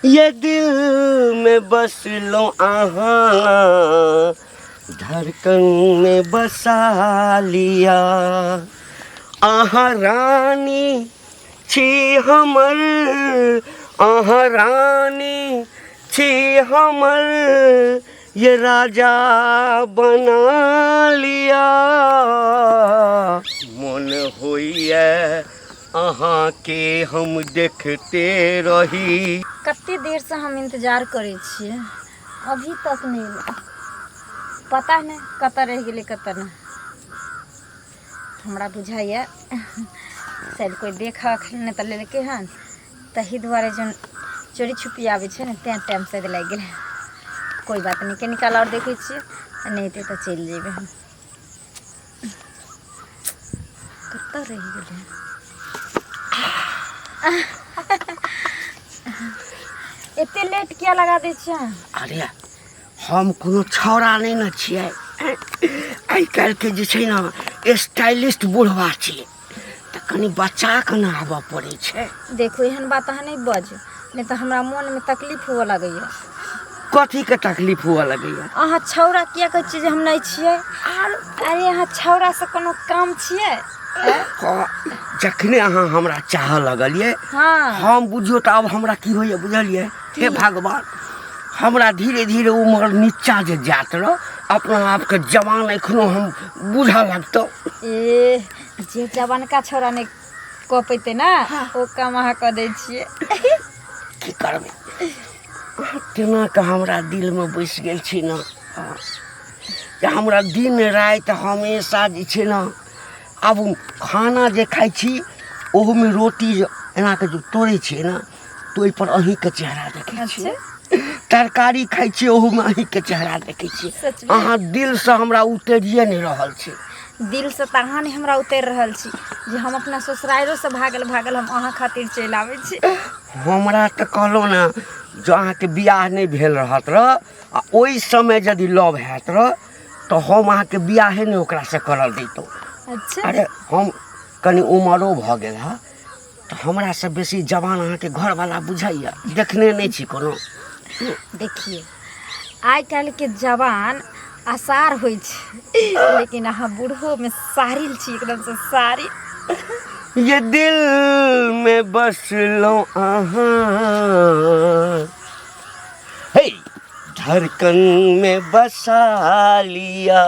ये दिल में बसलो अहाँ धड़कन में बसा लिया अहाँ रानी छी हमर अहाँ रानी छी हमर ये राजा बना लिया मोन होइए अहाँके हम देखते रही। कते देरसँ हम इंतजार करै छियै, अभी तक नहि एलै। पता नहि कतऽ रहि गेलै कतऽ नहि। हमरा बुझाइए शायद कोइ देखऽ नहि तऽ लेलकै हन, ताहि दुआरे जन चोरी छुपी आबै छै ने, तेँ टाइम शायद लागि गेलै। कोइ बात नहि, कनि काल आओर देखै छियै, नहि एतै तऽ चलि जेबै हम। कतऽ रहि गेलै? एते लेट किया लगा दै छियै? अरे हम कोनो छौड़ा नहि ने छियै, आइ काल्हिके जे छै ने स्टाइलिस्ट बुढ़वा छियै, तऽ कनि बचा कऽ ने आबऽ पड़ै छै। देखू, एहन बात अहाँ नहि बाजू, नहि तऽ हमरा मोनमे तकलीफ हुअ लगैए। कथीके तकलीफ हुअ लगैए? अहाँ छौड़ा किया कहै छियै जे हम नहि छियै? अरे अहाँ छौड़ासँ कोनो काम छियै? हँ, जखने अहाँ हमरा चाहऽ लगलियै, हम बुझियौ तऽ आब हमरा की होइए बुझलियै? हे भगवान, हमरा धीरे धीरे उमर नीचा जे जात रह, अपना आपके जवान एखनो हम बुझऽ लगतौ। ए जे जवानका छौड़ा नहि कऽ पेतै ने, ओ काम अहाँ कऽ दै छियै। की करबै, अहाँ तेना कऽ हमरा दिलमे बसि गेल छी ने, हँ, जे हमरा दिन राति हमेशा जे छै ने, आब खाना जे खाइ छी ओहूमे रोटी जे एना कऽ जे तोड़ै छियै ने, तऽ ओहिपर अहीँके चेहरा देखै छियै। तरकारी खाइ छियै, ओहूमे अहीँके चेहरा देखै छियै। सचमे? अहाँ दिलसँ हमरा उतरिए नहि रहल छी। दिलसँ तऽ अहाँ नहि हमरा उतरि रहल छी जे हम अपना ससुरारियोसँ भागल भागल हम अहाँ खातिर चलि आबै छी। हमरा तऽ कहलहुँ ने, जँ अहाँके बियाह नहि भेल रहत रह आ ओहि समय यदि लव हैत रह, तऽ हम अहाँके बियाहे नहि ओकरासँ करल दैतहुँ। अरे हम कनि उमरो भऽ गेल हँ, तऽ हमरासँ बेसी जवान अहाँके घरवाला बुझाइए, देखने नहि छी कोनो। देखिए, आइ काल्हिके जवान आसार होइ छै, लेकिन अहाँ बूढ़ोमे सारिल छी, एकदमसँ सारिल। ये दिल में बसलो अहाँ, हे धड़कन में बसा लिया।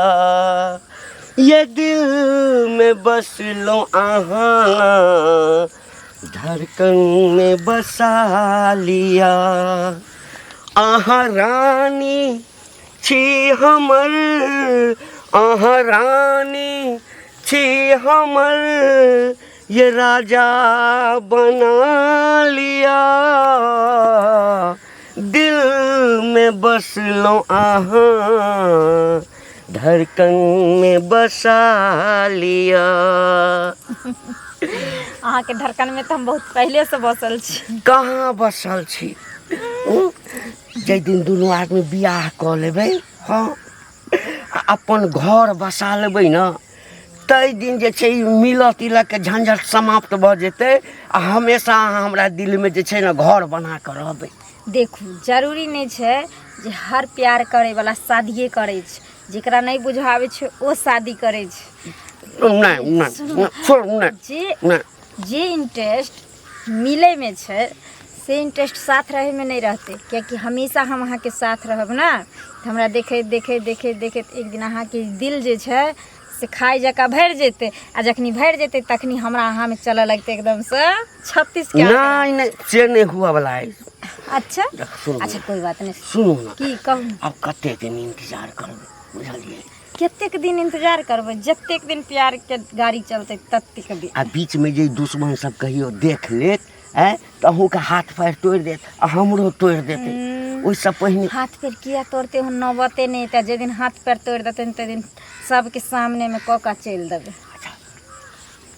ये दिल में बसलो अहाँ, धड़कन में बसा लिया। अहाँ रानी छी हमर, अहाँ रानी छी हमर, ये राजा बना लिया। दिल में बसलो अहाँ, धड़कन में बसा लिया। अहाँके धड़कनमे तऽ हम बहुत पहिलेसँ बसल छी। कहाँ बसल छी? जाहि दिन दुनू आदमी बियाह कऽ लेबै, हँ, आ अपन घर बसा लेबै ने, ताहि दिन जे छै ई मिलऽ तिलऽके झंझट समाप्त भऽ जेतै आ हमेशा अहाँ हमरा दिलमे जे छै ने घर बना कऽ रहबै। देखू, जरूरी नहि छै जे हर प्यार करैवला शादिए करै छै। जकरा नहि बुझऽ आबै छै ओ शादी करै छै। नहि नहि, छोड़ू नहि। जे नहि। जे इंटरेस्ट मिलैमे छै से इंटरेस्ट साथ रहैमे नहि रहतै, कियाकि हमेशा हम अहाँके साथ रहब ने, तऽ हमरा देखैत देखैत देखैत देखैत एक दिन अहाँके दिल जे छै से खाइ जकाँ भरि जेतै, आ जखनी भरि जेतै तखनी हमरा अहाँमे चलऽ लगतै एकदमसँ 36 के आंकड़ा। नहि नहि, से नहि हुअ वला अछि। अच्छा। सुनू। अच्छा, कोइ बात नहि। सुनू ने। की कहू? आब कते दिन इंतजार करबै, बुझलियै? कतेक दिन इंतजार करबै? जतेक दिन प्यार के गाड़ी चलतै ततेक दिन। आ बीचमे जे दुश्मन सब कहियो देख लेत आँय, तऽ अहूँके हाथ पैर तोड़ि देत आ हमरो तोड़ि देतै। ओहिसँ पहिने हाथ पैर किया तोड़ते? हो नौबते नहि एतै। जाहि दिन हाथ पैर तोड़ि देतै ताहि दिन सबके सामनेमे कऽ कऽ चलि देबै। अच्छा।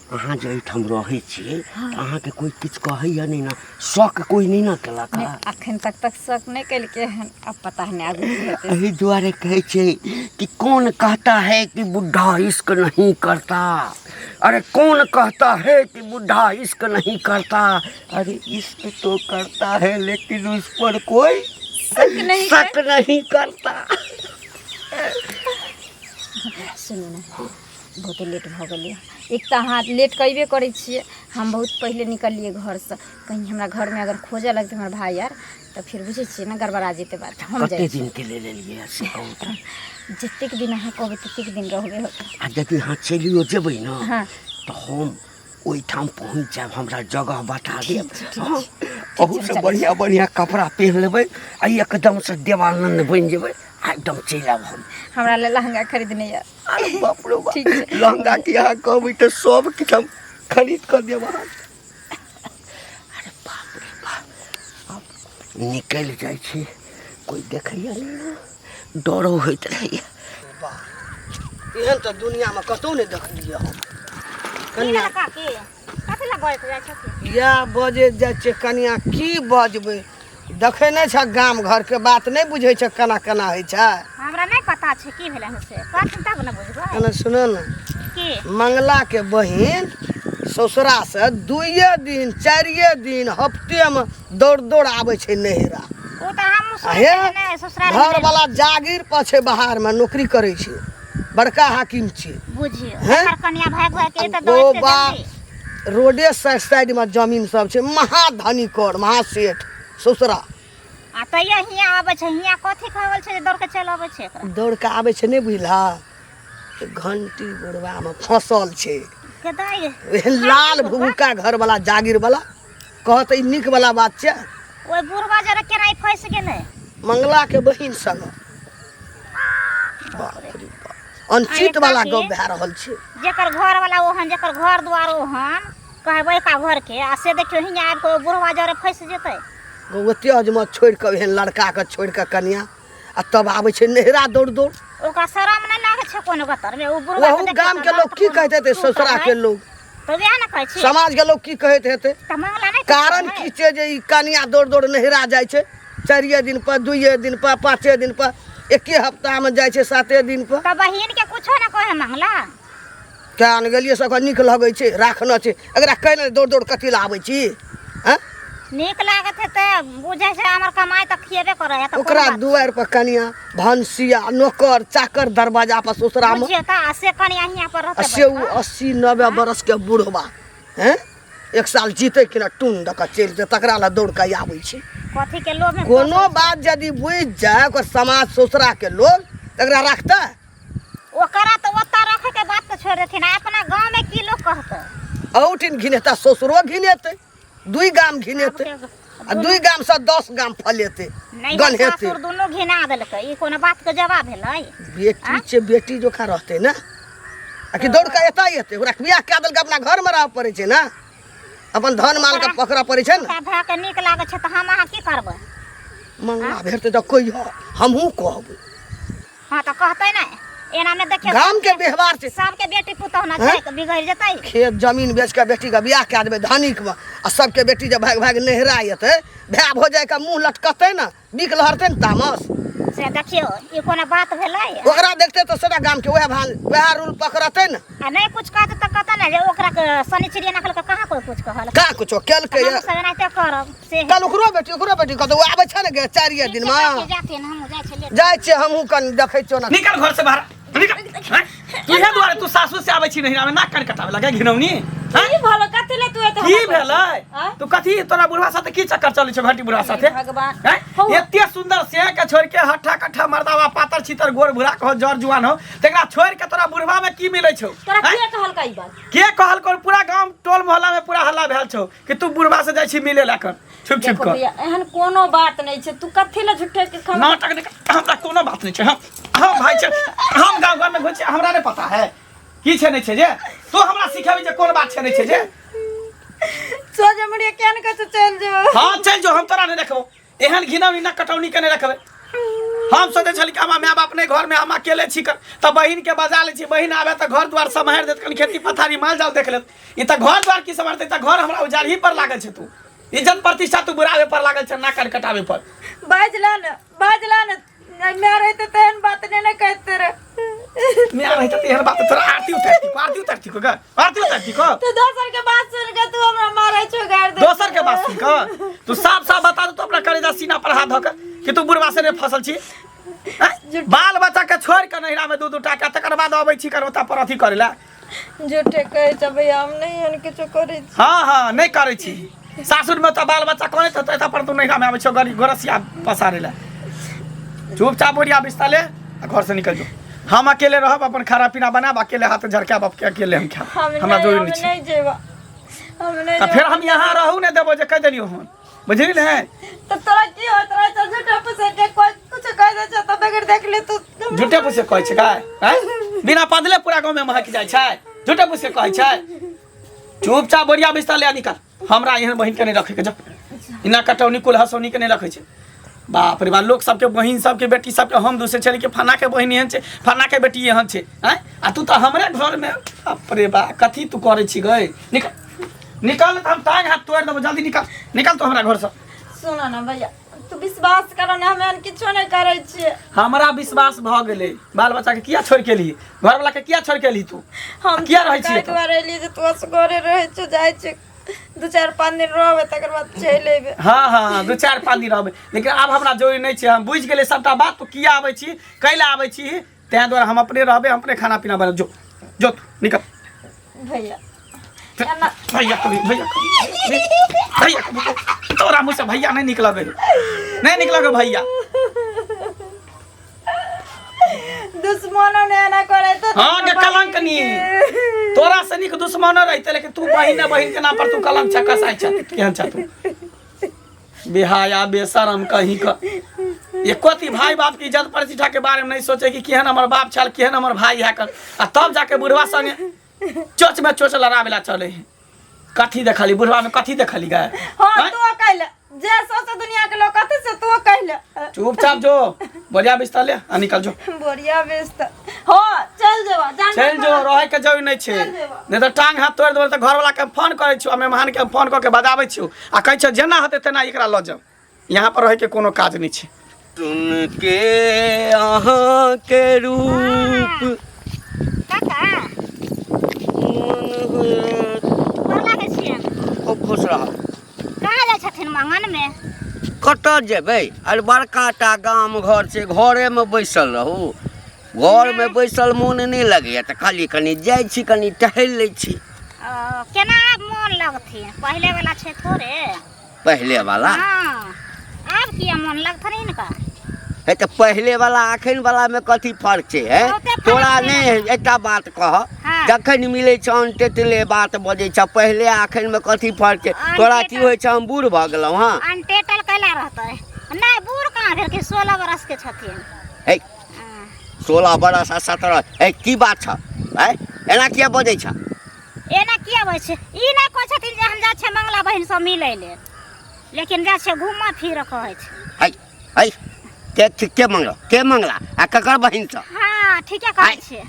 अहाँ जे एहिठाम रहै छियै तऽ अहाँके कोइ किछु कहैया नहि ने? शक कोइ नहि ने केलक? नहि, अखन तक तक शक नहि केलकै हन, अब पता नहि आगू की हेतै। एहि दुआरे कहै छै कि कौन कहता है कि बुढ़ा इश्क नहीं करता, अरे कौन कहता है कि बुढ़ा इश्क नहीं करता, अरे इश्क तो करता है लेकिन उस पर कोई शक नहीं शक नहीं करता। सुनू ने, बहुते लेट भऽ गेलै। एक तऽ अहाँ लेट करबे करै छियै, हम बहुत पहिले निकललियै घरसँ। कहीं हमरा घरमे अगर खोजऽ लगतै हमर भाय आर, तऽ फेर बुझै छियै ने, गड़बड़ा जेतै बात। हम कते जाइ छी। दिन के लेल एलियै से कहू तऽ? जतेक दिन अहाँ कहबै ततेक दिन रहबै हम। आ यदि अहाँ चलियो जेबै ने तऽ हम ओहिठाम पहुँच जायब, हमरा जगह बता देब। हँ, अहूसँ चलै। बढ़िआँ बढ़िआँ कपड़ा पहिन लेबै आ एकदमसँ देवानन्द बनि जेबै आ एकदम चलि आयब हम। हमरा लए लहंगा खरीदने यऽ। अरे बाप रे बाप, ठीक छै। लहंगा के अहाँ कहबै तऽ सब किछु हम खरीद कऽ देब अहाँके। अरे बाप रे बाप, आब निकलि जाइ छी, कोइ देखैया नहि ने, डरो होइत रहैया। वाह, एहन तऽ दुनियामे कतहु नहि देखलियै हम। कनिया काकी, कथी लए बजैत जाइ छथिन? इएह बजैत जाइ छियै कनिया, की बजबै, देखै नहि छ गाम घरके बात नहि बुझै छ केना केना होइ छै? हमरा नहि पता छै की भेलै हन से, कहथिन तब ने बुझबै। कने सुनू ने। की? मंगलाके बहिन ससुरासँ दुइए दिन चारिए दिन हफ्तेमे दौड़ दौड़ आबै छै नैहरा। ओ तऽ हमहूँ आ हे सुनै छियै ने ससुराल। घरवला जागीर पर छै, बाहरमे नौकरी करै छै, बड़का हाकिम छै। बुझियौ हैं? एकर कनिया भागि भागि के तऽ ओ दौड़ते बा जल्दी। रोडे साइड साइडमे जमीन सब छै, महाधनी कर महासेठ ससुरा। आ तैयो हियाँ आबै छै, हियाँ कथी खबल छै जे दौड़ के चलि अबै छै एकरा? दौड़ कऽ आबै छै नहि बुझलह, घंटी बुढ़बामे फँसल छै। के दाइ? एहन लाल भुभुका घरवला जागीर वाला कहत, ई नीक वाला बात छै? ओहि बुढ़वा जरा केना ई फँसि गेलै? मंगला के बहिन संग। बाप रे बाप, अनुचित वाला काकी। गप भए रहल छै। जेकर घर वाला ओहन, जेकर घर दुआर ओहन, कहबै का घर के, आ से देखियौ हियाँ आबि कऽ ओहि बुढ़वा जरे फँसि जेतै। ओते अजमत छोड़ि कऽ, एहन लड़का के छोड़ि कऽ कनिया, आ तब आबै छै नैहरा दौड़ दौड़। ओकरा शरम नहि लागै छै कोनो गतरमे ओ बुढ़वा? ओहू गाम के लोग की कहैत हेतै, ससुरा के लोग? तऽ वएह ने कहै छी। समाज के लोग की कहैत हेतै? तऽ मंगला नहि कारण की छै जे ई कनिया दौड़ दौड़ नैहरा जाइ छै चारिए दिन पर, दुइए दिन पर, पाँचे दिन पर, एके हफ्तामे जाइ छै साते दिन पर? तऽ बहिन के कुछो ने कहे मंगला। किया ने गेलियै, सबके नीक लगै छै, राखने छै। एकरा कहै ने दौड़ दौड़ कथी लए आबै छी? हँ, नीक लागत हेतै, बुझै छै हमर कमाइ तऽ खिएबे करै है तऽ कोन ओकरा बात? दुआरि पर कनिया भनसिया नौकर चाकर दरवाजा पर ससुरामे। बुझियौ तऽ, आ से कनिया हियाँ पर आ रहतै से ओ बैठल। 80-90 बरस के बुढ़बा हैं, एक साल जीते कि ना टून दऽ कऽ चलि जेतै, तकरा लए दौड़ कऽ आबै छै। कथी के लोभ में? कोनो बात यदि बुझि जाय ओकर समाज ससुरा के लोग, तकरा रखतै? ओकरा तऽ ओतऽ रखे के बात तऽ छोड़ि देथिन, आ अपना गाँव में की लोग कहतै? अहुठिन घिनेतै, ससुरो घिनेतै, दुइ गाम घिनेतै, आ दुइ गाम से 10 गाम फलेतै। नहीं गन्हेतै। सासुर दुनू घिना देलकै, ई कोनो बात के जवाब भेलै? बेटी छै, बेटी जोखा रहतै ने, आ कि दौड़ कऽ एतऽ एतै? ओकरा बियाह कए देलकै, अपना घरमे रहऽ पड़ै छै ने, अपन धन मालके पकड़ऽ पड़ै छै ने। ओकरा भाय के नीक लागै छै तऽ हम अहाँ की करबै? मंगला भेटतै तऽ कहियो हमहूँ कहबै। हाँ तऽ कहतै ने, एना मे देखियौ। गाम के व्यवहार छै। सबके बेटी पुतोह न छै, बिगड़ि जेतै। खेत जमीन बेच के बेटी के बियाह कए देबै धनिकमे, आ सबके बेटी जे भागि भागि नैहरा एतै, भाय भौजाइके मुँह लटकतै ने, बिक लहरतै ने तामस। से देखियौ, ई कोनो बात भेलै? ओकरा देखते तऽ सबटा गाम के वएह भान वएह रूल पकड़तै ने। आ नहि कुछ कहतै तऽ कहतै ने जे ओकरा के शनिचरी एना केलकै, कहाँ कोइ कुछ कहल? कहाँ कुछो केलकै? हम सब एनाहिते करब से। कल ओकरो बेटी, ओकरो बेटी कहतै, ओ आबै छै ने गे चारिये दिन मे। जाथिन, हमहूँ जाइ छियै। जाइ छियै हमहूँ, कनि देखै छियौ ने। निकल घर से बाहर निकल। हैं? तू इहे दुआरे तू सासुर से आबै छी नहिरा में नाक कान कटावे लगा घिनौनी, हैं? की भलो, कथी ले तू एते की हमरा भेलै? आँय? तू कथी, तोरा बुढ़वा साथे की चक्कर चलै छौ घंटी बुढ़वा साथे? भगवान। हैं? हौ। एते सुंदर से के छोड़ के हट्ठा कट्ठा मर्दावा पातर छितर गोर भूरा के हो, जर जुआन हो, तकरा छोड़ के तोरा बुढ़वा में की मिलै छौ? तोरा हैं? के कहलका ई बात? के कहलको? पूरा गांव टोल मोहल्ला में पूरा हल्ला भेल छौ कि तू बुढ़वा से जाइ छी मिले ला कर छुप छुप देखो कर। भैया, एहन कोनो बात नहीं छै, तू कथी ले झूठे के खबर नाटक नहीं कर, हमरा कोनो बात नहीं छै। हम भाई छै, हम गांव घर में घुस छियै, हमरा नहीं पता है की छै नहीं छै, जे तू हमरा सिखेबी जे कोन बात छै नहीं छै जे। सोझे मुड़िया केहन कहै छै, चलि जो। हाँ चल जो, हम तोरा नहीं रखबो, एहन घिनौनी ना कटौनी के नहीं रखबे। हम सोचै छली कि हमरा माय बाप नहि घरमे हम अकेले छी तऽ बहिनके बजा लै छी बहिन आबे तऽ घर द्वार सम्हारि देत कनि खेती पथारी माल जाल देख लेत ई तऽ घर द्वार की सम्हारतै तऽ घर हमरा उजाड़ही पर लागल छै तू इज्जत प्रतिष्ठा तू बुराबे पर लागल छै नाक कटाबे पर बाजला ने बाजला ने मैं रहते तेहन बात नहीं ने कहते रहे मैं रहते तेहन बात तोरा आरती उतारती को आरती उतारती को गा आरती उतारती को तो दोसर के बात सुन के तू हमरा मारे छो गार दे दोसर के बात सुन के तू साफ साफ बता दे तू अपना कलेजा सीना पर हाथ धक कि तू बुढ़वा से नहीं फसल छी हैं? बाल बच्चा के छोड़ के नैहरा में दू दू टाका तकर बाद अबै छी कर ओता पर अथी करे ला झूठे कहै छ भैया हम नहीं एहन किछो करै छी हाँ हाँ नहीं करै छी सासुर में तऽ बाल बच्चा कनैत हेतै एतऽ पर तू नैहरा में आबै छौ गरी गोरसिया पसारे ला चुपचाप बोरिया बिस्तर ले आ घर से निकल जो हम अकेले रहब अपन खाना पीना बनाब अकेले हाथ झरकाब अकेले हम खाब हम हमरा नहीं जरूरी हम नहीं छै नहीं जेबा हम नहीं आ फेर हम यहाँ रहू नहि देबो जे कहि देलियौ हन बुझली ने तो तोरा की होत रहे छ झूठा फुसे के कोई कुछ कह दे छ तो बगैर देख ले तू झूठे फुसे कहै छै का आँय? बिना पदले पूरा गाँव में महक जाइ छै झूठे फुसे कहै छै चुपचाप बोरिया बिस्तर ले आ निकाल हमरा एहन बहिन के नहि रखै के जा इना कटौनी कुल हसौनी के नहि रखै छै बाप रे बाप लोक सबके बहिन सबके बेटी सबके हम दूसरे छली कि फन्ना के बहिन एहन छै फन्ना के बेटी एहन छै आँय आ तू तऽ हमरे घरमे बाप रे बा कथी तू करै छी गई निकाल निकाल तऽ हम टांग हाथ तोड़ि देबो जल्दी निकाल निकाल तू हमरा घरसँ सुनो ना भैया तू विश्वास करो ना हम एहन किछो नहीं करै छियै हमरा विश्वास भऽ गेलै बाल बच्चाके किया छोड़ि के एलही घरवलाके किया छोड़ि के एलही तू हम किया रहै छियै ताहि तऽ? दुआरे एलियै जे तू असगरे रहै छौ जाइ छै दू चारि पाँच दिन रहबै तकर बाद चलि अयबै हाँ हाँ दू चारि पाँच दिन रहबै लेकिन आब हमरा जरूरी नहि छै हम बुझि गेलियै सबटा बात तू किया आबै छी कैला आबै छी ताहि दुआरे हम अपने रहबै हम अपने खाना पीना बनाब जो जो तू निकल भैया भैया कभी भैया कभी भैया कभी तोरा मुँह से भैया नहीं निकलबे नहीं निकलबे भैया दुश्मनो ने एना करे तो हाँ के कलंक नी तोरा से निक दुश्मनो रहते लेकिन तू बहिन ने बहिन के नाम पर तू कलंक छ कसाई छ केहन छ तू बेहाया बेशरम कहीं का एको ती भाई बाप की इज्जत प्रतिष्ठा के बारे में नहीं सोचे कि केहन हमर बाप छल केहन हमर भाई है कर आ तब जाके बुढ़वा संगे चोच में चोच लड़ावेला चले है कथी देखली बुढ़वा में कथी देखली गए हाँ तू कहले जे सोचे दुनिया के लोग कथी से तू कहले चुपचाप जो बोरिया बिस्तर ले आ निकल जो बोरिया बिस्तर हाँ चल जेबा जान चल जो रहे के जरूरी नहीं छै नहीं तऽ टांग हाथ तोड़ि देबै तऽ घरवाला के हम फोन करै छियौ आ मेहमान के हम फोन कऽ के बजाबै छियौ आ कहै छियौ जेना हेतै तेना एकरा लऽ जाउ यहाँ पर रहै के कोनो काज नहि छै सुन के अहाँ के रूप काका मन होयत गोर लागै छियनि खूब खुश रह कहाँ जाइ छथिन आङ्गनमे कतऽ जेबै अरे बड़का टा गाम घर छै घरेमे बैसल रहू घरमे बैसल मोन नहि लगैए तऽ खाली कनि जाइ छी कनि टहलि लै छी ओ, केना आब मोन लगथिन पहिले वाला छै थोड़े पहिले वाला हाँ आब किया मोन लगथन हिनका हे तऽ पहिले वाला अखन वाला मे कथी फर्क छै है बहुते फर्क तोरा छै। नहि एकटा बात कह हाँ। जखन मिलै छै अनटेतले बात बजै छै पहिले आ अखन मे कथी फर्क छै तोरा की होइ छै हम बूढ़ भऽ गेलहुँ हँ अनटेटल कैला रहतै नहि बूढ़ कहाँ भेलखिन 16 बरस के छथिन हे हाँ। 16 बरस आ 17 हे की बात छ है एना किया बजै छ एना किया होइ छै ई नहि कहै छथिन जे हम जाइ छियै मंगला बहिन सब मिलै लेल लेकिन जाइ छियै घूमऽ फिरऽ कहै छै है है के के के मंगला के मंगला आ ककर बहिन छ हाँ ठीके कहै आइ। छियै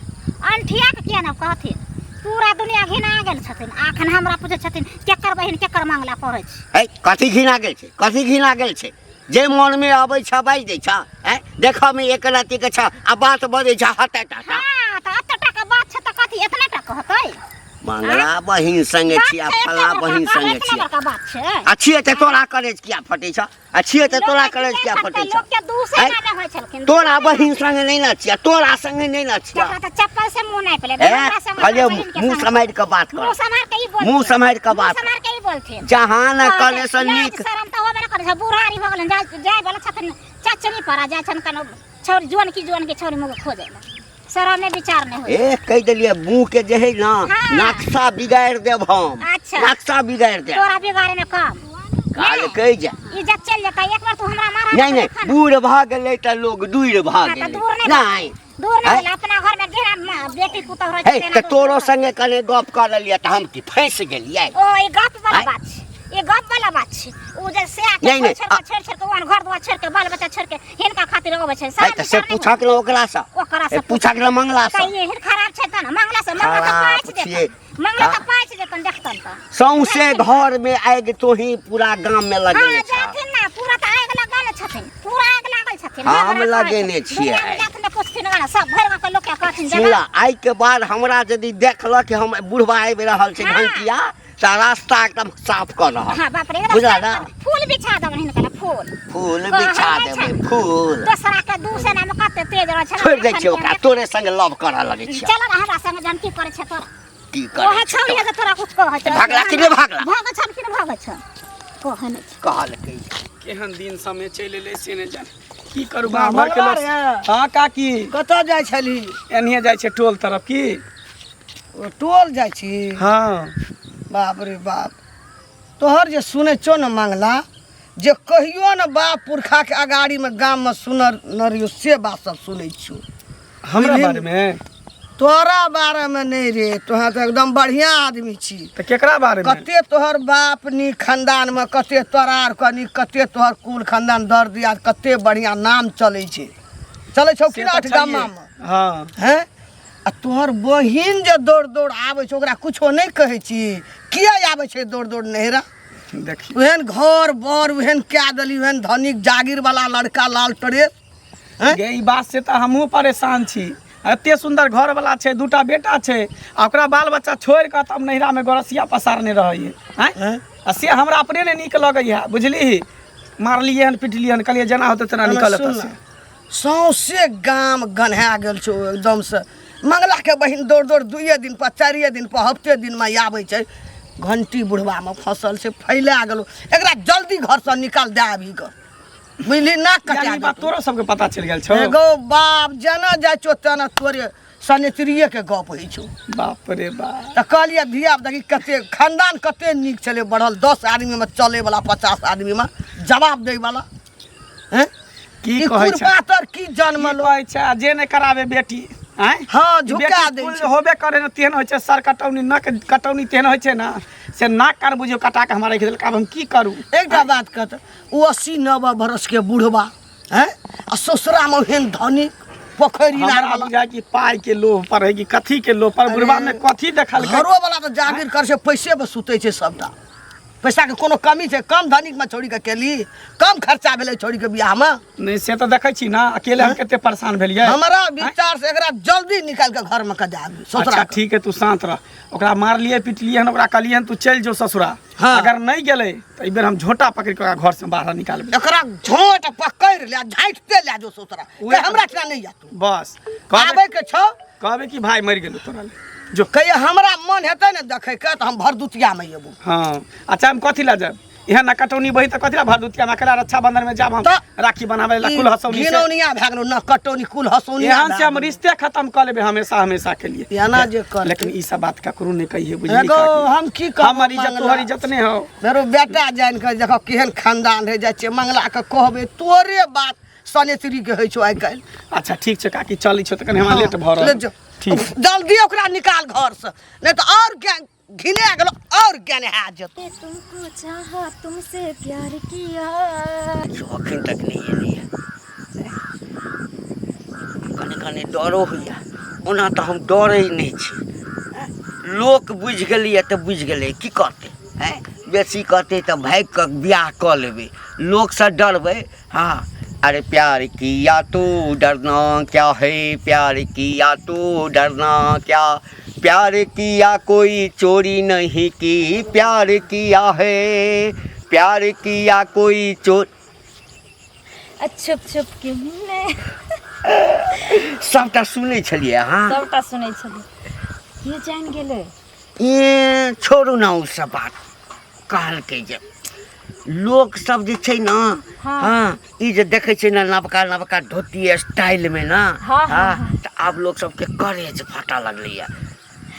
अनठिया के किया नहि कहथिन पूरा दुनिया घिना गेल छथिन अखन हमरा पूछै छथिन केकर बहिन केकर मंगला पढ़ै छै है कथी घिना गेल छै कथी घिना गेल छै जे मनमे अबै छ बाजि दै छ हैं देखऽमे एक रत्तीके छ आ बात बजै छ हते टा टा हाँ तऽ एते टाके बात छै तऽ कथी एतने टा कहतै मंगला बहिन संगे बात छी आ छै एते फला बड़का, बहिन कहबै संगे एतना छी बड़का बात छै आ छियै तऽ तोरा करेज किया फटै छ आ छियै तऽ तोरा करेज किया फटै छ लोक के दूसरे आँय? ना होइ छलखिन तोरा बहिन संगे नहि ने छियै तोरा संगे नहि ने छियै तकरा तऽ चप्पल से मुंह नहि पेले ए हमरा संगे कहलियै बहिन के मुँह संगे। सम्हारि कऽ बात मुंह कर सम्हार के ई बोलथिन मुँह सम्हारि कऽ बात मुंह सम्हार के ई बोलथिन जहाँ ने कने से लाज नीक शरम तऽ होबे ने करै छै बूढ़ारी भऽ गेलन जाय जाय वाला छथिन चचरी पड़ा जाय छन कनो छौरी जुअन की जुअन के छौरी मुँह खोजै लए शरम नहि विचार नहि होइ ए कहि देलियै मुँह के जे है ना हाँ। नक्शा बिगाड़ि देब हम अच्छा। नक्शा बिगाड़ि देब तोरा बिगाड़े में कम काल कहि जा इज्जत चलि जेतै एक बार तू हमरा मारा नहीं नहीं बूढ़ भऽ गेलै तऽ लोग दूर भऽ हाँ, तऽ गेलै दूर नहि नहीं दूर नहि आँय? भेलै अपना घर में घेरा बेटी पुतहु रहै हे छै तऽ तोरो संगे कने गप कऽ लेलियै तऽ हम की फँसि गेलियै ओ ई गप वाला आँय? बात छै ई गप वाला बात छै। उ जे से आके नहीं, नहीं, छोड़ के छोड़ छोड़ के ओहन घर दुआर छोड़ के बाल बच्चा छोड़ के हिनका खातिर अबै छै। है तऽ से पूछक ने ओकरा से। ओकरा से पूछक ने मंगला से। कहिए हिन खराब छै त ना मंगला से मंगला त खराब पाँच छियै। देतन मंगला त हाँ। पाँच देतन देखतन त। सौंसे घर में आगि तोही पूरा गाम में लगेने हाँ, छह। जाथिन ना पूरा त आगि लगल छथिन पूरा आगि लागल छथिन। हम हमरा कहै लगेने छै। छियै। दुनिया में जाथिन त पुछथिन ओकरा सब भरि गाँव के लोक के कहथिन सुनला जेना आइ के बाद हमरा यदि देखलक कि हम बुढ़वा आबि रहल छै हाँ। घंटिया तऽ रास्ता एकदम साफ कऽ रहल। हाँ बाप रे एकदम बुझला साफ ना? कर। फूल बिछा देबनि हिनका लए, फूल फूल कहै बिछा नहि देबै छै। फूल। दोसरा के दू सेना में कते तेज रहै छै। छोड़ि दै छियै ओकरा तोरे संग लव करऽ लगै छियै। चल ना हमरा संग जन की करै छै तोरा। की करै ओहे छै छौड़ी तोरा? जे तोरा कुछ कहै छै। भागला कि नहि भागला? भागै छन कि नहि भागै छन? कहै नहि छै। कहलकै। केहन दिन समय चलि एलै से नहि जाने की करू गाँव घर के लोक। मंगला रे। हाँ काकी। कतऽ जाइ छलही? एनहिए जाइ छै टोल तरफ की। ओ टोल जाइ छी? हाँ। बाप रे बाप तोहर जे सुनै छौ ने मंगला जे कहियो ने बाप पुरखा के अगाड़ी में गाम में सुनर न रहियो से बात सब सुनै छियौ। हमरा बारे में? तोरा बारे में नहीं रे तोहर तऽ एकदम बढ़िया आदमी छी। तऽ केकरा बारे में? कते तोहर बाप नीक खानदान में कते तोरा आर के नीक कते तोहर कुल खानदान दर दियाद कते बढ़िया नाम चलै छै। चलै छौ कि से ना तऽ आठ गामा छैहे। में? हाँ। हैं? आ तोहर बहिन जे दौड़ दौड़ आबै छै ओकरा कुछो नहि कहै छी किया आबै छै दौड़ दौड़ नहिरा? देखियौ। ओहन घर बर ओहन कए देली ओहन धनिक जागीर वाला लड़का लाल ट्रेस। हैं? गे ई बात से तऽ हमहूँ परेशान छी। एते सुन्दर घर वाला छै दूटा बेटा छै आ ओकरा बाल बच्चा छोड़ि कऽ तब नहिरा में गोरसिया पसारने रहैए। हैं? हैं? आ से हमरा अपने नहि नीक लगैए बुझलिही। मारलियै हन पिटलियै हन कहलियै जेना होतै तेना हमे निकल सुन एतऽ से। ना, सौंसे गाम गन्हा गेल छौ एकदम से। मंगला के बहिन दौड़ दौड़ दुइये दिन पर चारिये दिन पर हफ्ते दिन में आबै छै। घंटी बुढ़वा में फसल छै फैला गेलो एकरा जल्दी घर से निकाल दे आबी के बुझली नाक कटा यानी बात देतौ। तोरो सबके पता चलि गेल छौ? एगो बाप जेना जाइ छौ तेना तोरे सनेत्रिये के गप होइ छौ। बाप रे बाप। तऽ कहलियै धिया पुता कि कते खानदान कते नीक छलै बढ़ल 10 आदमी में चले वाला 50 आदमी में जवाब दै वाला। हैं? की ई कहै छै? कुरपातर की जन्मलो? की कहै छै? आ जे नहि कराबे बेटी, आँय? हाँ, ई झुका बेटी दै कुल छै। होबे करे ने तेहन होइ छै सर कटौनी नक कटौनी तेहन होइ छै ने से नाक कान बुझियौ कटा के हमरा राखि देलक आब हम की करू? एकटा बात कहत ओ 80-90 बरस के बुढ़वा हैं आ ससुरा में ओहन धनिक पोखरि इनार हमरा वाला। बुझाय कि पाई के लोभ पर है कि कथी के लोभ पर बुढ़वा में कथी देखलकै? घरो वाला तऽ जागीर कर छै पैसे पर सुतै छै सबटा। पैसा के कोनो कमी छै? कम धनिक में छोड़ी के केली कम खर्चा भेलै छोड़ी के बियाह में? नहीं से तऽ देखै छी ना अकेले हम कते परेशान भेलियै। हमरा विचार से एकरा जल्दी निकाल के घर में के दे आबी ससुरा अच्छा के। ठीक है तू शांत रह। ओकरा मारलियै पिटलियै हन ओकरा कहलियै हन तू चलि जो ससुरा। हाँ। अगर नहीं गेलै तऽ एहि बेर हम झोंटा पकड़ि के ओकरा घर से बाहर निकालबै। एकरा झोंट पकड़ि ले झाँटिते ले जो ससुरा। उहे कहे हमरा ठिना नहीं जा तू। बस। आबै के छौ? कहबै कि भाई मरि गेलौ तोरा ले। जो। कहिया हमरा मन हेतै ने देखै के तऽ हम भरदुतिया में एबो। हाँ। अच्छा हम कथी लए जायब? एहन ना कटौनी बही तऽ कथी लए भरदुतिया में अकेला रक्षाबंधन में जायब हम तऽ राखी बनाबै लए ई कुल हसौनी से। घिनौनिया भए गेलौ ना कटौनी कुल हसौनिया एहन भए से हम गेलौ। रिश्ते खत्म कऽ लेबै हमेशा हमेशा के लिए। एना जे करतै। लेकिन ई सब बात ककरो नहि कहिए बुझली एगो काकी? हम की कहब हमर इज्जत मंगला? तोहर इज्जत नहि हौ। मेरो बेटा जानि कऽ देखो केहन खानदान रहि जाइ छै मंगला के कहबै तोरे बात सनेत्री के होइ छौ आइ काल्हि। अच्छा ठीक छै काकी चलै छौ तऽ कनि हमरा लेट भऽ रहल ले जो। ठीक। जल्दी ओकरा निकाल घर से नहीं तऽ और ज्ञान घिने गेलो और ज्ञान है जेतौ। तुमको चाहा तुमसे प्यार किया। अखन तक नहि एलैया कनि कनि डरो होइया। ओना तऽ हम डरै नहि छी। लोक बुझि गेलैया तऽ बुझि गेलै की करतै? हैं बेसी कहतै तऽ भागि कऽ बियाह कऽ लेबै। लोकसँ डरबै? हाँ अरे प्यार किया तो डरना क्या है प्यार किया तो डरना क्या प्यार किया कोई चोरी नहीं की प्यार किया है प्यार किया कोई चोर। छुप छुप के मिलने। सबटा सुनै छलियै अहाँ? सबटा सुनै छलियै। के जानि गेलै? ए छोड़ू ना ओ सब बात। कहलकै जे लोक सब जे छै ना हाँ। हाँ ई जे देखै छै ना नबका नबका धोती स्टाइल में ना हाँ, हाँ, हाँ, तऽ आब लोक सबके करेज फाटा लगलैया।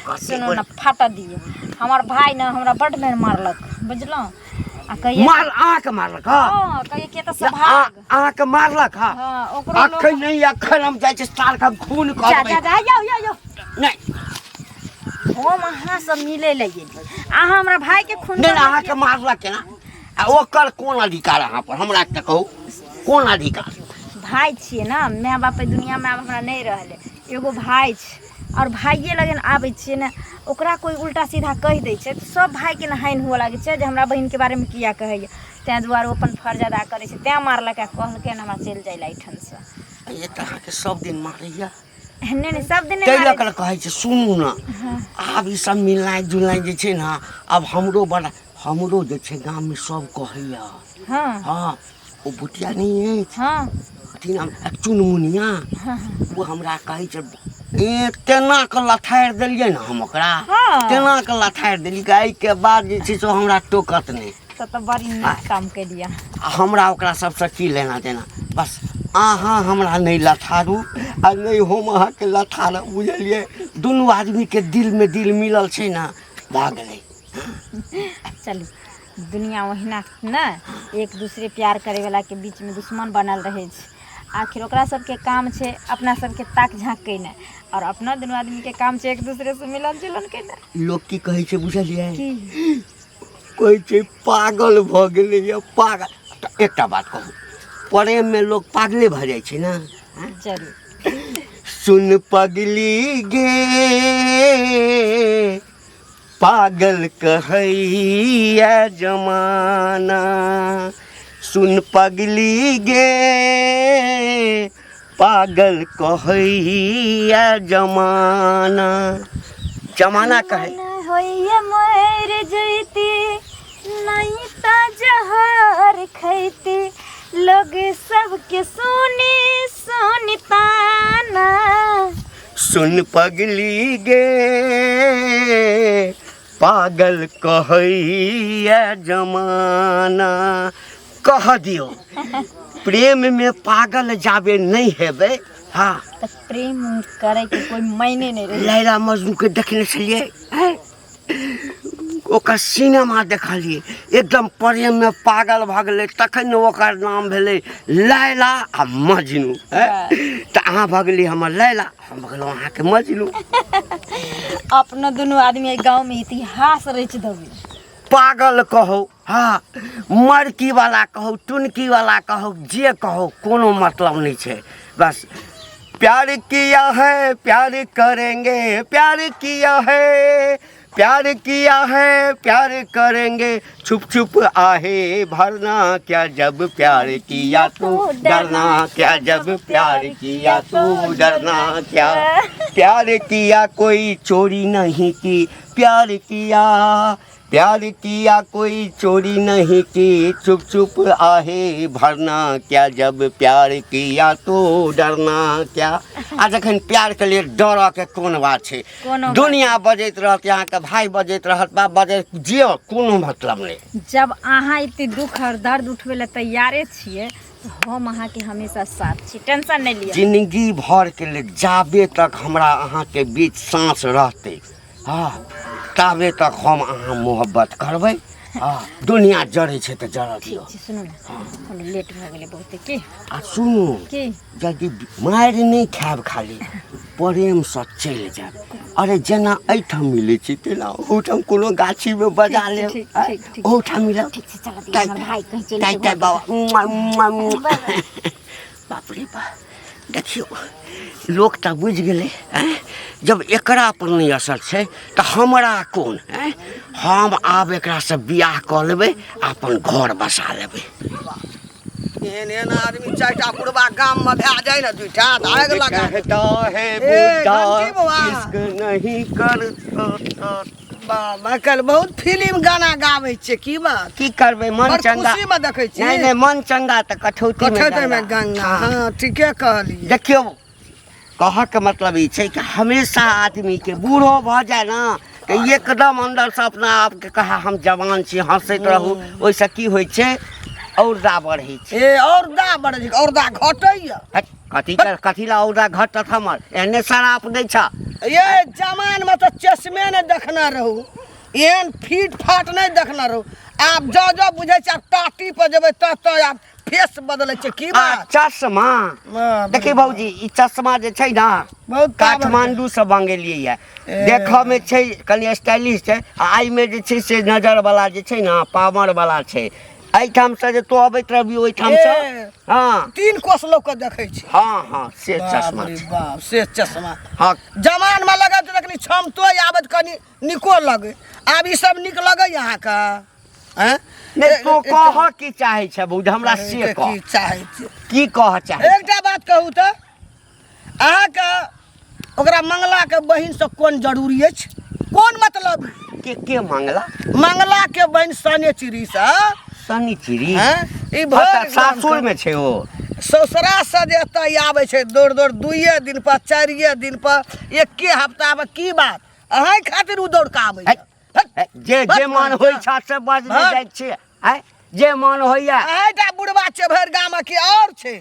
सुनू ना फाटा दियौ। हमर भाय ने हमरा बड्ड बेर मारलक बुझलहुँ? आ कहिए मार अहाँके मारलक? हाँ कहिए के तऽ सब भाग। अहाँके मारलक? हाँ हाँ ओकरो लोक अखन नहीं अखन हम जाइ छी सार के खून कऽ जा देबै। जा जा यौ यौ यौ। नहीं। हम अहाँ से मिले ले गेली, अहाँ हमरा भाई के खून नहि, अहाँके मारलक केना आ ओकर कोन अधिकार अहाँ पर? हमरा एकटा कहू, कोन अधिकार? भाई छियै ने, माय बाप एहि दुनियामे आब हमरा नहि रहलै, एगो भाय छै आओर भाइये लगन आबै छियै ने, ओकरा कोइ उल्टा सीधा कहि दै छै तऽ सब भाइके ने हानि हुअ लागै छै जे हमरा बहिनके बारेमे किया कहैए। ताहि दुआरे ओ अपन फर्ज अदा करै छै, तैँ मारलक आ कहलकै हमरा चलि जाइ लए एहिठामसँ। ये तऽ अहाँके सब दिन मारैया। नहि नहि, सब दिन नहि ताहि लऽ मारै। कऽ कहै छै, सुनू ने, आब ई सब मिलनाइ जुलनाइ जे छै ने, आब हमरो बड़ा हमरो जे छै गाममे सब कहैया। हँ। हँ, ओ भुटिया नहि अछि? हँ। अथी नाम चुनमुनिया, ओ हमरा कहै छै, ए तेना कऽ लथारि देलियै ने हम ओकरा। हँ। तेना कऽ लथारि देलियै, एहिके बाद जे छै से ओ हमरा टोकत नहि। तऽ तऽ बड़ी नीक काम केलियै। आ हमरा ओकरा सबसँ की लेना देना, बस अहाँ हमरा नहि लथारू आ नहि हम अहाँके लथारब, बुझलियै? दुनू आदमीके दिलमे दिल मिलल छै ने, भऽ गेलै। चलू, दुनिया ओहिना ने एक दूसरे प्यार करैवलाके बीचमे दुश्मन बनल रहै छै। आखिर ओकरा सबके काम छै अपना सबके ताक झाँक केनाइ, आओर अपना दुनू आदमीके काम छै एक दूसरेसँ मिलन जुलन केनाइ। लोक की कहै छै बुझलियै? की? कहै छै पागल भऽ गेलैए, पागल। तऽ एकटा बात कहू, प्रेममे लोक पागले भऽ जाइ छै ने? जरूर। सुन पगली गे, पागल कहैया जमाना, सुन पगली गे, पागल कहैया जमाना, जमाना कहै। होइए मरि जैती नहीं तऽ जहर खैती, लोग सबके सुनी सुनी ताना। सुन पगली गे, पागल कहैया जमाना। कह दियौ, प्रेममे पागल जाबे नहि हेबै, हँ, तऽ प्रेम करैके कोइ मायने नहि रहै। लैला मजनूके देखने छलियै? हैं? ओकर सिनेमा देखलियै, एकदम प्रेममे पागल भऽ गेलै, तखन ने ओकर नाम भेलै लैला आ मजनू। हैं? तऽ अहाँ भऽ गेलियै हमर लैला, हम भऽ गेलहुँ अहाँके मजनू। अपना दुनू आदमी एहि गाँवमे इतिहास रचि देबै। पागल कहौ, हँ, मरकी वाला कहौ, टुनकी वाला कहौ, जे कहौ, कोनो मतलब नहि छै। बस प्यार किया है प्यार करेंगे, प्यार किया है प्यार किया है प्यार करेंगे, छुप छुप आहे भरना क्या, जब प्यार किया तो डरना क्या, जब प्यार किया तो डरना क्या, प्यार किया कोई चोरी नहीं की, प्यार किया, प्यार किया कोई चोरी नहीं की, चुप चुप आहे भरना क्या, जब प्यार किया तो डरना क्या। आ जखन प्यार के लिए डरऽ के कोन बात छै? कोनो बात। दुनिया बजैत रहत, अहाँके भाय बजैत रहत, बाप बजैत, जे कोनो मतलब नहि। जब अहाँ एते दुख और दर्द उठबै लए तैयारे छियै तऽ हम अहाँके हमेशा साथ छी, टेंशन नहि लिअ। जिंदगी भर के लिए, जाबे तक हमरा अहाँके बीच साँस रहतै, हँ, ताबे तक हम अहाँ मोहब्बत करबै। हँ, दुनिया जरै छै तऽ जरऽ दियौ। ठीक छै, सुनू ने, कोनो लेट भऽ गेलै बहुते की। आ सुनू। की? यदि मारि नहि खायब, खाली प्रेमसँ चलि जायब। अरे जेना एहिठाम मिलै छै तेना ओहुठाम कोनो गाछीमे बजा लेब। ठीक, आँय? ठीक, ठीक। ओहुठाम मिलब। ठीक छै, चलऽ दियौ, टाइ हमर भाय कहीं चलि टाइ जेबै। टाइ बाबा, मुआ, मुआ, मुआ। बाप रे बाप, देखियौ, लोक तऽ बुझि गेलै। आँय? जब एकरा पर नहि असर छै तऽ हमरा कोन? आँय? हम आब एकरासँ बियाह कऽ लेबै आ अपन घर बसा लेबै। एहन एहन आदमी चारिटा बुढ़बा गाम मे भए जाय ने, दूटा तऽ आगि लगा। कहता है ए, बुढ़ा घंटी बौआ। इश्क नहीं करता। बाबा, काल्हि बहुत फिल्म गाना गाबै छियै, की बात? की करबै, मन बड़ चंगा। खुशी मे देखै छी। नहि नहि, मन चंगा तऽ कठौती मे कठौती मे गंगा। हँ, ठीके कहलियै। देखियौ, कहऽके मतलब ई छै कि हमेशा आदमीके बूढ़ो भऽ जाय ने तऽ एकदम अन्दरसँ अपना आपके कहा हम जवान छी, हँसैत रहू। ओहिसँ की होइ छै? औरदा बढ़ै छै। ए, औरदा बढ़ै छै, औरदा घटैया। हट, कथी कथी ला औरदा घटत हमर? एहने शराप दै छ। ये जमान में तऽ चश्मे नहि देखने रहू, एहन फीट फाट नहि देखने रहू। आब जँ जँ बुझै छै, आब टाटी पर जेबै तऽ तऽ आब फेस बदलै छै, की आ बात? चश्मा। बाप रे। देखी भौजी, ई चश्मा जे छै ने बहुत पावर के। काठमांडू से मंगेलियै ये देखऽ मे छै कनि स्टाइलिश छै आ एहिमे जे छै से नजर वाला जे छै ने पावर वाला छै एहिठाम से जे तू अबैत रहबी ओहिठाम से ए। हँ तीन कोस लोग के देखै छी हँ हँ से बाप चश्मा रे छै बाप से चश्मा हँ जमान में लगत तऽ कनि क्षमतो आबत कनि निको लगे आब ई सब नीक लगै अहाँके हैं? नहि तू कहऽ की चाहै छै बौध हमरा से कह की चाहै छी की कहऽ चाहै एकटा बात कहू तऽ अहाँके ओकरा मंगलाके बहिनसँ कोन जरूरी अछि कोन मतलब के के मंगला मंगलाके बहिन सने चिड़ीसँ सनी चिड़ी हैं? ई अच्छा भरि सासुर में छै ओ ससुरा से जे एतऽ आबै छै दौड़ दौड़ दुइए दिन पर चारिए दिन पर एके हफ्ता पर की बात अहाँ खातिर ओ दौड़ कऽ आबै है, छै जे जे मन होइ छ से बजने हँ। जाइ छियै आँय जे मन होइया अहाँटा बुढ़बा छै भरि गामक की आओर छै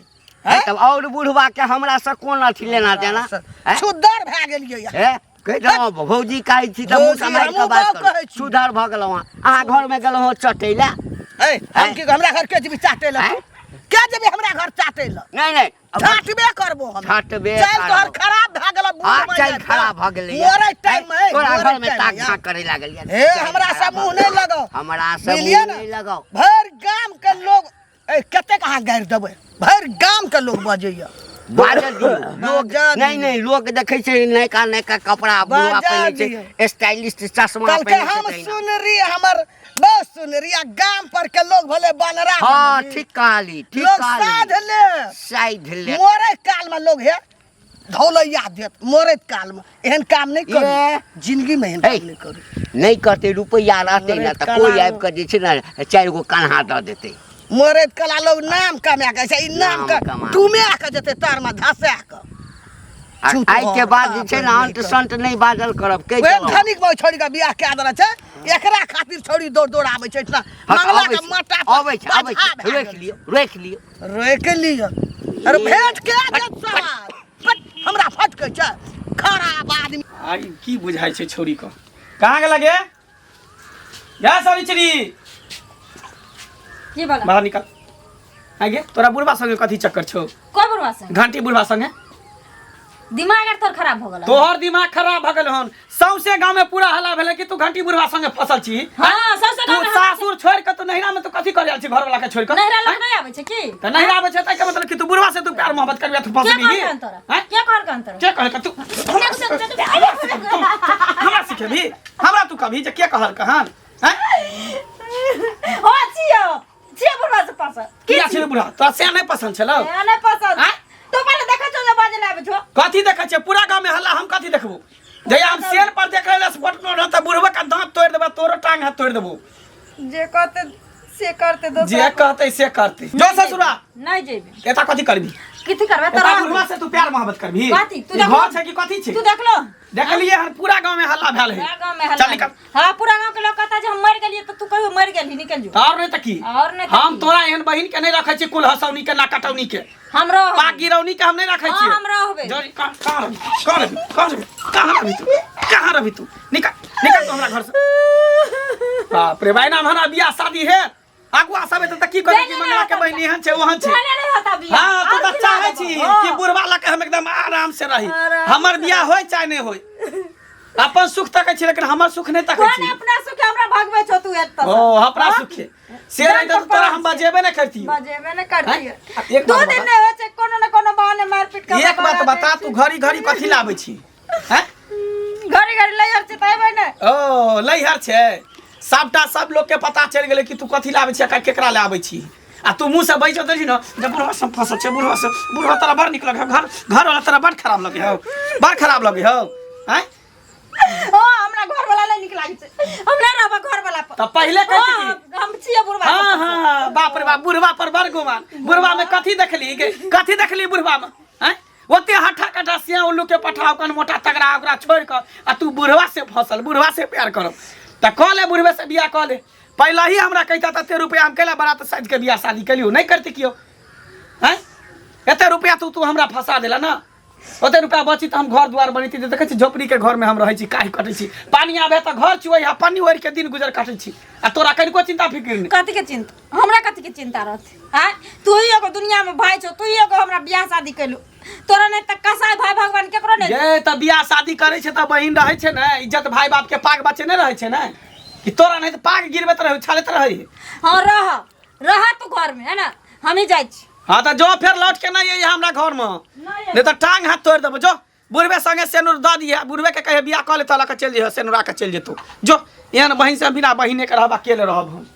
आँय, तब आओर बुढ़बा के हमरा से कोन अथी लेना देना आँय? छुद्दर भए गेलियै हे कहि देलहुँ भौजी कहै छी तऽ मुँह भौजी, सम्हारि कऽ हमहूँ बात गाँव करू कहै छी। सुधर भऽ गेलहुँ अहाँ अहाँ घरमे गेलहुँ हँ चटै लए ए हम की हमरा घर के जेबी चाटे लए आँय? के जेबी हमरा घर चाटे लए नहि नहि अब छाटबे करबो हम छाटबे चल तोहर करबो। खराब भए गेल हाँ चल खराब भऽ गेलै मरे टाइम में तोरा घर में ताक झाँक करे लागल ये हे हमरा से मुंह नहीं लगाओ हमरा से बुझलियै मुंह ने? नहीं लगाओ भरि गाम के लोग ए कतेक अहाँ गारि देबै भरि गाम के लोग बजैया बाजऽ दियौ लोग बाजऽ नहीं नहीं लोग देखै छै नयका नयका कपड़ा बुढ़वा बाजऽ पहिनै छै दियौ। स्टाइलिश चश्मा कहलकै पहिनै हम छै तहिना। सुनरी हमर बहुत सुनरी आ गाम पर के लोग भले बनरा हाँ बनरी। ठीक कहली ठीक लोग साध कहली ले साइध ले मरे काल में लोग हे धौलैया देत मरैत काल में एहन काम नहीं ए। करू जिंदगी में एहन हे। काम नहीं करू नहीं करते रुपैआ रहते ना मरैत तऽ कला कोई आबि कऽ जे छै ने चारि गो कन्हा दऽ देतै मरैत कला लोग नाम कमा के छै ई नाम नाम के कमा। डूमे के जेतै तर में धसा के आ चुप आइ के भऽ, बाद जे छै ने बाप रे, अंट संट नहि बाजल करब कहि ओहन देलहुँ। धनिक भाव छोड़ी के बियाह कए देने छै एकरा खातिर छोड़ी दौड़ दौड़ आबै छै एहिठिना हँ, तऽ मंगला अबै के छै, माटा पर अबै छै अबै बाधा छै भए रोकि गेल। लियौ रोकि लियौ रोकि लिअ अरे भेंट के देत सवाल फट, हमरा फटकै छै खराब आदमी आ ई की बुझाइ छै छौरी के कहाँ गेला गे गे सवित्री की बोला बाहर निकल आ गे तोरा बुढ़बा संगे कथी चक्कर छौ कोई बुढ़वा से घंटी बुढ़बा संगे दिमाग आर तोर खराब हो गेल तोहर दिमाग खराब भऽ गेल हन सौंसे गाँव में पूरा हल्ला भेलै कि तू घंटी बुढ़वा संगे फसल छी हाँ सबसे तू गाँव में सासुर छोड़ के तू नैहरा में तू कथी करे आयल छी घर वाला के छोड़ के नैहरा लोग नहीं आबै छै की तऽ नैहरा आबै छै ताहिके मतलब कि तू बुढ़वा से तू प्यार मोहब्बत करबी आ तू के फसबी कहल तोरा हैं? के कहल तोरा के कहल तू हमरा सिखेबी हमरा तू कभी जे के कहल कहन हैं हो छियो छियो बुढ़वा से पसंद किया छै बुढ़ा तोरा से नहि पसंद छलौ ए, नहीं पसंद आँय? तो पहिले देखै छौ जे बाजे लाबै छौ कथी देखै छियै पूरा गाँव में हल्ला हम कथी देखबो जहिया हम शेर पर देख रहल स्पॉट पर तऽ बुढ़बा के दांत तोड़ि देबा तोरो टांग हाथ तोड़ि देबो जे कहते से करते जे दोसरा कहतै से करतै जो ससुरा नहीं जेबे एता कथी करबी कथी करबे एता तोरा बुढ़वा से तू प्यार मोहब्बत करबी कथी? तू ई देखलो? घर छै कि कथी छै तू देखलो देखलिए हन पूरा गांव में हल्ला भेल है पूरा गाँव में हल्ला चल निकल हाँ पूरा गाँव के लोग कहता जे हम मर गेलिए तो तू कहियो मर गेलही निकल जो और नहीं त की और नहीं त हम की? तोरा एहन बहिन के नहीं रखै छी कुल हसौनी के ना कटौनी के हम रहो पाग गिरौनी के हम नहीं रखै हाँ, छी हम रहबै। जरी कहाँ कहाँ रहबी कहाँ रहबी कहाँ रहबी कहाँ रहबी तू कहाँ रहबी तू निकल निकल तू हमरा घर से बाप रे भाई नाम हमरा बियाह शादी है अगुआ सब एतै त की कहै कि नहीं, मंगला के नहीं, बहिन एहन छै ओहन छै नहीं नहीं होता बियाह हाँ तू और तऽ की चाहै लागब? छी हाँ। कि बुढ़वा लऽ के हम एकदम आराम से रही आराम हमर बियाह होय चाहे नहि होय अपन सुख तकै छी लेकिन हमर सुख नहि तकै कोन छी अपना सुख हमरा भगबै छौ तू एतऽ ओ अपना सुखे से रही तऽ तोरा हम बजेबे नहि करतियौ बजेबे ने करतियै आँय? एक दू बात दिन बता। नहि होइ छै कोनो ने कोनो बहाने मारपीट कऽ एक बात बता तू घड़ी घड़ी कथी लाबै छी हैं घड़ी घड़ी लैहर छै तऽ अयबै ने ओ लैहर छै सबटा सब लोग के पता चलि गेलै कि तू कथी लाबै छी आ केकरा ले आबै छी आ तू मुँह से बैज दै छी ने जे बुढ़वा सब फसल छै बुढ़वा सब बुढ़वा तोरा बड़ नीक लगै हौ घर घर वाला तोरा बड़ खराब लगै हौ बड़ खराब लगै हौ आँय ओ हमरा घर वाला नहि नीक लागै छै हम नहि रहबै घर वाला पर तऽ पहिले कहै छी ओ, हम छियै बुढ़वा हाँ हाँ बाप रे बाप बुढ़वा पर बड़ गुमान बुढ़वा में कथी देखली गे कथी देखली बुढ़वा में आँय ओते हट्ठा कट्ठा सिया उल्लू के पठा ओकन मोटा तगड़ा ओकरा छोड़ कऽ आ तू बुढ़वा से फसल बुढ़वा से प्यार करब तऽ कऽ ले बुढ़वे से बियाह कऽ ले पहले ही हमरा कहिता तते रुपया हम कैला बारात साजि के बियाह शादी केलियो नहीं करती कियो हैं एते रुपया तू तू हमरा फंसा देला ना ओते रुपया बची तऽ हम घर दुआर बनैती तऽ देखै छी झोपड़ी के घर में हम रहै छी काहि कटै छी पानी आबे तऽ घर चुअै आ पानी ओढ़ि के दिन गुजर काटै छी आ तोरा कनिको चिंता फिक्र नहि कथी के चिंता हमरा कथी के चिंता रहतै आँय तू ही एगो दुनिया में भाई छौ तू ही एगो हमरा बियाह शादी केलू तोरा नहि तऽ कसाई भाई भगवान केकरो नहि ये तऽ बियाह शादी करै छै तऽ बहिन रहै छै ने इज्जत भाई बाप के पाग बचेने रहै छै ने कि तोरा नहि तऽ पाग गिरबैत रहै उछालैत रहै हाँ रह रह तू घर में है ना हम ही जाइ छी हाँ तऽ जो फेर लौट के नहीं अइहे हमरा घर में नहीं तऽ टांग हाथ तोड़ि देबो जो बुढ़बे संगे सेनुर दऽ दिहे बुढ़बे के कहे बियाह कऽ ले तऽ लऽ के चलि जइहे सेनुरा के चलि जेतौ जो एहन बहिन से बिना बहिने के रहब अकेले रहब हम।